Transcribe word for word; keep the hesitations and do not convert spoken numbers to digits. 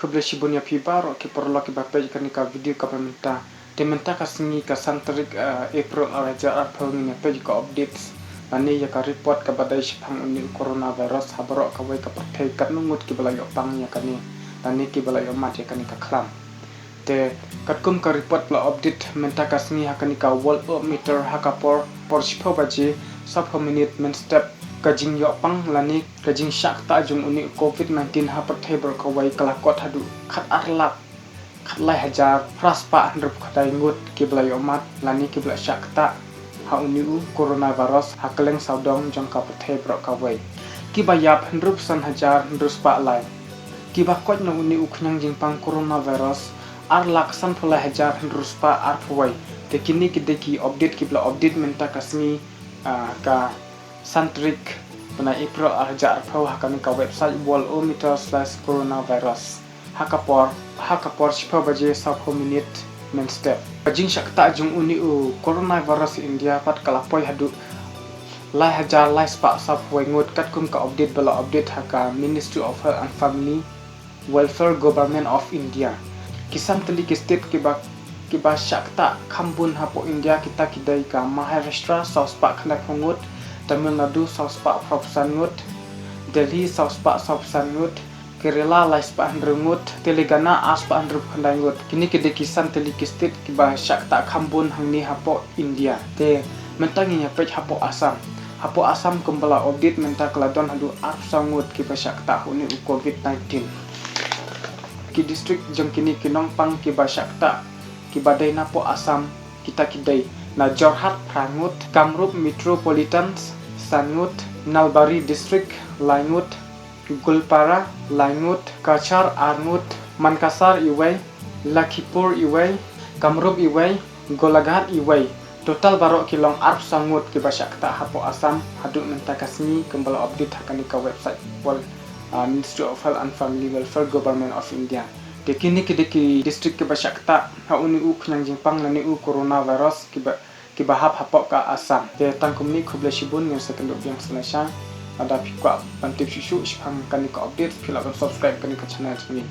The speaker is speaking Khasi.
Khublei shibun ïa phi baroh ki paralok kiba peit ïa kane ka video kaba mynta. Te mynta ka sngi ka san tarik, eh, April ar hajar arphew ngin ïa peit ïa ka updates lane ïa ka report kaba dei shaphang une u coronavirus ha baroh kawei ka pyrthei, katno ngut kiba la ïoh pang ïa kane lane kiba la ïoh mad ïa kane ka khlam. Te katkum ka report ba la update mynta ka sngi ha kane ka Worldometer ha ka por, por shiphew baje sawphew minit mynstep, ka jingïoh pang lane ka jingshah ktah jong une u covid nineteen ha pyrthei baroh kawei ka la kot haduh khat ar lak khat lai hajar phra spah hynriewphew khyndai ngut kiba la ïoh mad lane kiba la shah ktah ha une u coronavirus ha kylleng sawdong jong ka pyrthei baroh kawei. Kiba ïap hynriewphew san hajar hynriew spah lai. Kiba koit na une u khñiang jingpang coronavirus ar lak sanphew lai hajar hynriew spah arphew wei. Te kine ki dei ki update kiba la update mynta ka sngi, ah, ka san tarik bnai April ar hajar arphew ha kane ka website worldometer slash coronavirus. Ha ka por, ha ka por shiphew baje sawphew minit mynstep. Ka jingshah ktah jong une u coronavirus India pat ka la poi haduh lai hajar lai spah sawphew wei ngut katkum ka update ba la update ha ka Ministry of Health and Family Welfare Government of India. Ki san tylli ki state kiba, kiba shah ktah kham bun hapoh India kita ki dei ka Maharashtra saw spah khyndaiphew ngut, Tamil Nadu saw spah phraphew san ngut, Delhi saw spah sawphew san ngut, Kerala lai spah hynriew ngut, Telangana ar spah hynriewphew khyndai ngut. Kine ki dei ki san tylli ki state kiba shah ktah kham bun hangne hapoh India. Te mynta ngin ïa peit hapoh Assam. Hapoh Assam kumba la update mynta ka la don haduh arphew saw ngut kiba shah ktah ha une u covid nineteen. Ki district jong kine ki nongpang kiba shah ktah kiba dei napoh Assam kita ki dei na Jorhat phra ngut, Kamrup Metropolitan san ngut, Nalbari District lai ngut, Goalpara lai ngut, Cachar ar ngut, Mankasar iwei, Lakhipur iwei, Kamrup iwei, Golaghat iwei. Total baroh ki long arphew saw ngut kiba shah ktah hapoh Assam haduh mynta ka sngi kumba la update ha kane ka website World, ah, Ministry of Health and Family Welfare, Government of India. Te kine ki dei ki district kiba shah ktah ha une u khñiang jingpang lane u coronavirus kiba, kiba hap hapoh ka Assam. Te tang kumne, khublei shibun, ngin sa ïakynduh biang sa shisha. Lada phi kwah ban tip shuh shuh shaphang kane ka update, phi lah ban subscribe kane ka channel jong ngi.